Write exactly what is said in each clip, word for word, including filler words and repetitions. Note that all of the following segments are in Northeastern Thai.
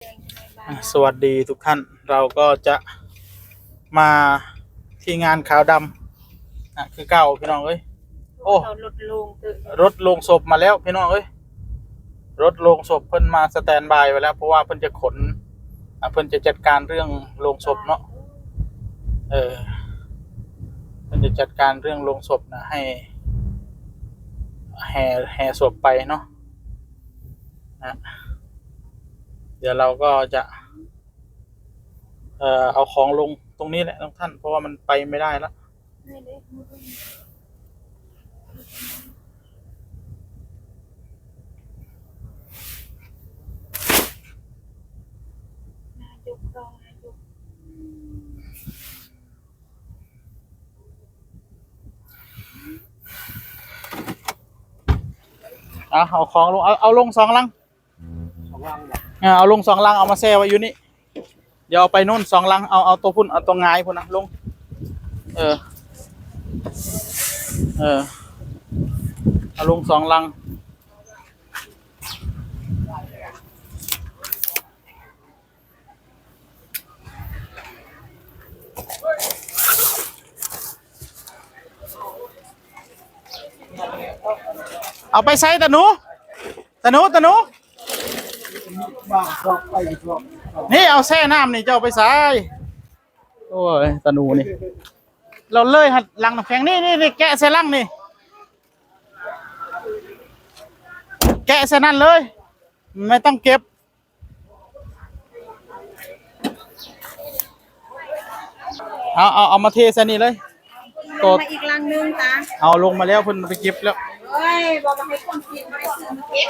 อ่ะ สวัสดีทุกท่าน เราก็จะมาที่งานขาวดำนะ คือเก่าพี่น้องเอ้ย โอ้ เอารถโลงตึก รถโลงศพมาแล้วพี่น้องเอ้ย รถโลงศพเพิ่นมาสแตนบายไว้แล้ว เพราะว่าเพิ่นจะขน อ่ะ เพิ่นจะจัดการเรื่องโลงศพเนาะ เออ เพิ่นจะจัดการเรื่องโลงศพนะ ให้ แห่ แห่ศพไปเนาะ นะ เดี๋ยวเราก็จะ เอ่อ เอาของลงตรงนี้แหละทุกท่าน เพราะว่ามันไปไม่ได้แล้ว นายก รองนายก เอา เอาของลง เอา เอาลงสองลัง สองลังเหรอ เออ เอาลงสองลัง เอามาแช่ไว้อยู่นี่ เดี๋ยวเอาไปนู่นสองลัง เอา เอาตัวพุ่น เอาตัวหงายพุ่นนะลง เออ เออ เอาลงสองลัง เอาไปใส่ตะหนู ตะหนู ตะหนู นี่เอาแช่น้ำนี่ เจ้าเอาไปใส่ โอ้ย ตะหนูนี่ เราเลยหัดลังน้ำแข็ง นี่ นี่ นี่ แกะใส่ลังนี่ แกะใส่นั่นเลย ไม่ต้องเก็บ เอา เอา เอามาเทใส่นี่เลย ลงมาอีกลังนึงจ้ะ เอาลงมาแล้ว เพิ่นไปเก็บแล้ว โอ้ย บอกว่าให้คนกินไม่ซื้อมาเก็บ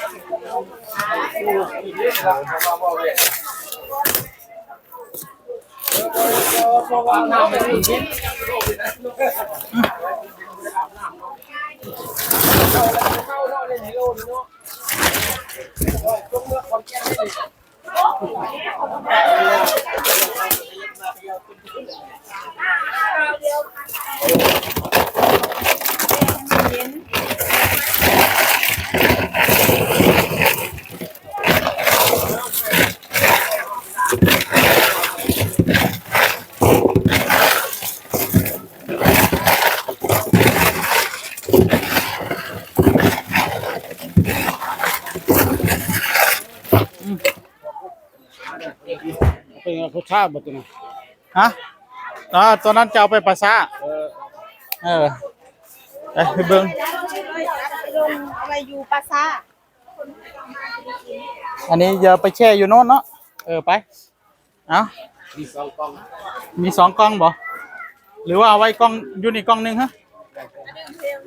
เป็นไงเขาชาบตัวนั้น ฮะ อ่า ตัวนั้นจะเอาไปปะซะ เออ เออ ไป ไปเบิ่ง ลงเอาไว้อยู่ปะซะ อันนี้อย่าไปแช่อยู่โน่นเนาะ เออ ไป เอา มีสองกล่อง มีสองกล่องบ่ หรือว่าเอาไว้กล่อง อยู่นี่กล่องหนึ่งฮะ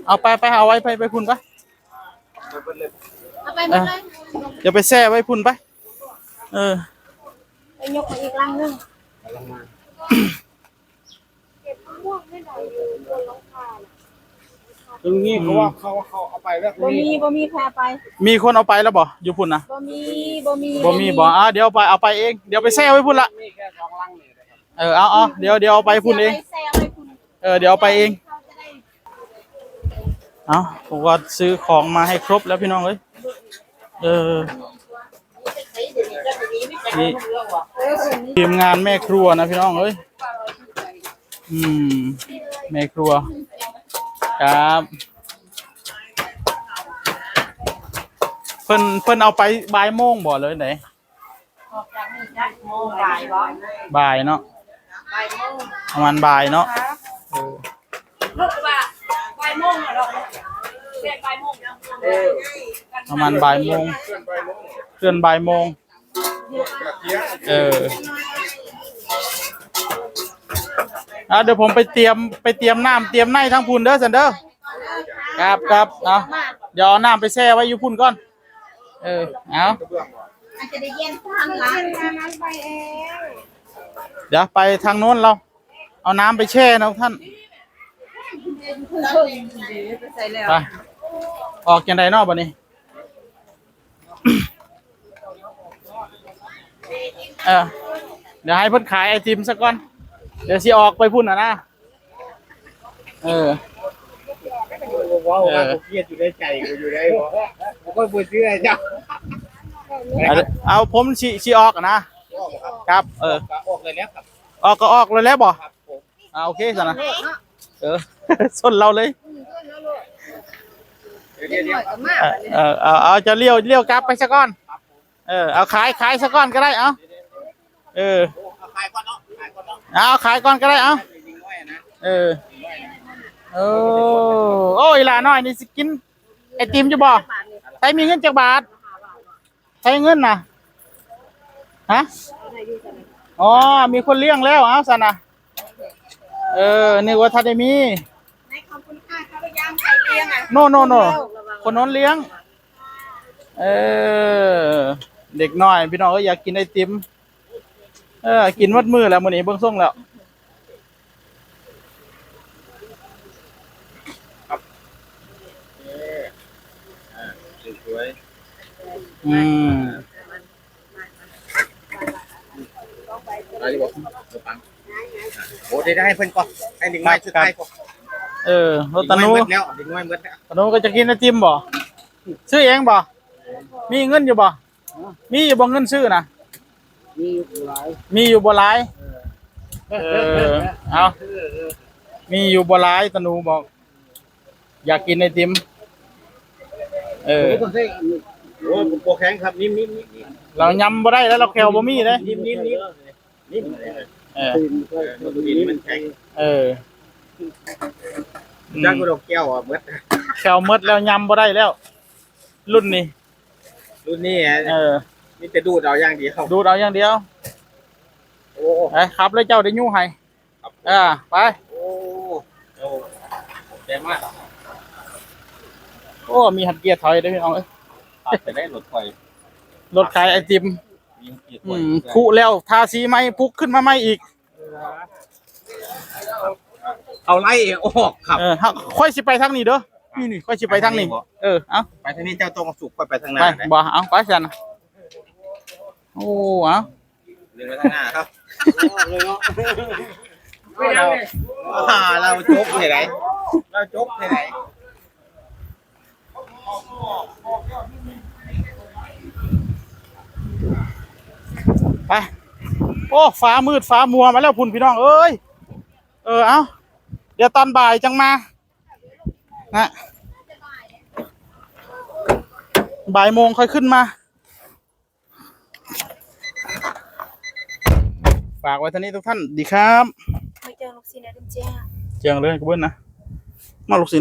เอาไป ไป เอาไว้ ไป ไปพุ่นไป เอาไปหมดเลย เออ อย่าไปแช่ไว้พุ่นไป เออ ไปยกมาอีกลังหนึ่ง ตรงนี้เขาว่าเขา เขาเอาไปแล้ว บ่มี บ่มีใครเอาไป มีคนเอาไปแล้วบ่ อยู่พุ่นนะ บ่มี บ่มี บ่มีบ่ อ่า เดี๋ยวเอาไป เอาไปเอง เดี๋ยวไปแช่ไว้พุ่นละ มีแค่สองลังนี่นะครับ เออ เอา เอา เดี๋ยว เดี๋ยวเอาไปพุ่นเอง เดี๋ยวไปแช่ไว้พุ่น เออ เดี๋ยวเอาไปเอง เอา ผมก็ซื้อของมาให้ครบแล้วพี่น้องเอ้ย เออ นี่ทีมงานแม่ครัวนะพี่น้องเอ้ย อืม แม่ครัว ครับ เพิ่น เพิ่นเอาไปบ่ายโมงบ่เลยไหน ออกจากนี่จักโมง บ่ายบ่ บ่ายเนาะ บ่ายโมง ประมาณบ่ายเนาะ เออ ลูกว่าบ่ายโมงเหรอ เรียนบ่ายโมง เออ ประมาณบ่ายโมง เคลื่อนบ่ายโมง เออ อ่ะ เดี๋ยวผมไปเตรียม ไปเตรียมน้ำเตรียมในทางพุ่นเด้อซันเด้อ ครับ ครับ เอา เดี๋ยวเอาน้ำไปแช่ไว้อยู่พุ่นก่อน เออ เอา อาจจะได้เย็นทางหลัง เดี๋ยวไปทางโน้นเรา เอาน้ำไปแช่นะท่าน ไปใส่แล้ว ไป ออกจังใดเนาะบัดนี้ เออ เดี๋ยวให้เพิ่นขายไอติมซะก่อน เดี๋ยวสิออกไปพุ่นน่ะนะ เออ ว้าว เออ เครียดอยู่ในใจกูอยู่ได้บ่ ผมก็บ่เชื่อเจ้า เอา เอาผมสิ สิออกอะนะ ครับ เออ ก็ออกเลยแล้วครับ ออกก็ออกเลยแล้วบ่ ครับผม อ่า โอเคซะนะ เออ ชนเราเลย เดี๋ยวเดี๋ยวเดี๋ยว เออ เออ เอา เอา จะเลี้ยว เลี้ยวกลับไปซะก่อน เออ เอา ขาย ขายซะก่อนก็ได้ เอา เออ เอาขายก่อนเนาะขายก่อนเนาะ เอา ขายก่อนก็ได้ เอา จริงๆด้วยนะ เออ เออ โอ้ย หลาน้อยนี่สิกิน ไอติมอยู่บ่ ใครมีเงินจักบาท ใครเงินนะ ฮะ อ๋อ มีคนเลี้ยงแล้ว เอาซะนะ เออ นึกว่าถ้าได้มี ในขอบคุณค่ะข้าพเจ้าใครเลี้ยงอ่ะ โน โน โน คนโน้นเลี้ยง เออ เด็กน้อย พี่น้องก็อยากกินไอติม เออ กินหมดมื้อแล้วมื้อนี้เบิ่งทรงแล้ว เอออ่าสวย อืม อะไรบอกตัวปังโอ้ได้ได้เพิ่นก่อนให้ลิงไม้สุดท้ายก่อน เออ รถตะหนู ลิงไม้หมดแล้วลิงไม้หมดแล้ว ตะหนูก็จะกินไอติมบ่ ซื้อเองบ่ มีเงินอยู่บ่ มีอยู่บ่เงินซื้อนะ มีอยู่หลาย มีอยู่บ่หลาย เออ เอา มีอยู่บ่หลายตะหนูบอก อยากกินไอติม เออ ไม่ต้องใช้อันนี้ โอ้ผมโปรแข็งครับนิ่มๆนิ่มๆนิ่ม เรายำบ่ได้แล้ว เราแคลบ่มีเลย นิ่มๆนิ่มๆนิ่มเลย เออ ตื่นก็ เออมันกินมันแข็ง เอออืม จักกูดอกแก้วอ่ะเบิด แคลหมดแล้วยำบ่ได้แล้ว รุ่นนี้ รุ่นนี้ฮะ เออ นี่จะดูดเอาอย่างเดียว ดูดเอาอย่างเดียว โอ้ ไปขับเลยเจ้าได้ยู้ให้ ครับ เออ ไป โอ้โอ้ขอบใจมาก โอ้ มีหัดเกียร์ถอยด้วยพี่น้องเอ้ย ตัดไปได้รถไฟ รถขายไอติม มีเกียร์ถ อื อย มคุแล้วทาสีใหม่พุกขึ้นมาใหม่อีก เอาไล่ออกครับ เออฮะค่อยสิไปทางนี้เด้อ นี่นี่ค่อยสิไปทางนี้ ไปทางนี้บ่ เออ เอา ไปทางนี้เจ้าต้องสุกไปไปทางห ไป น้านะ บ่ เอาไปสัน โอ้ เอา เดินไปทางหน้าครับเราอ่าเราจกที่ไหนเราจกที่ไหน ไป โอ้ ฟ้ามืดฟ้ามัวมาแล้วพุ่นพี่น้องเอ้ย เออ เอา เดี๋ยวตอนบ่ายจังมา นะ บ่ายโมงค่อยขึ้นมา ฝากไว้เท่านี้ทุกท่าน ดีครับ ไม่เจอลูกศิษย์นะเจ้า เจียงเลยกระเบื้องนะ มาลูกศิษย์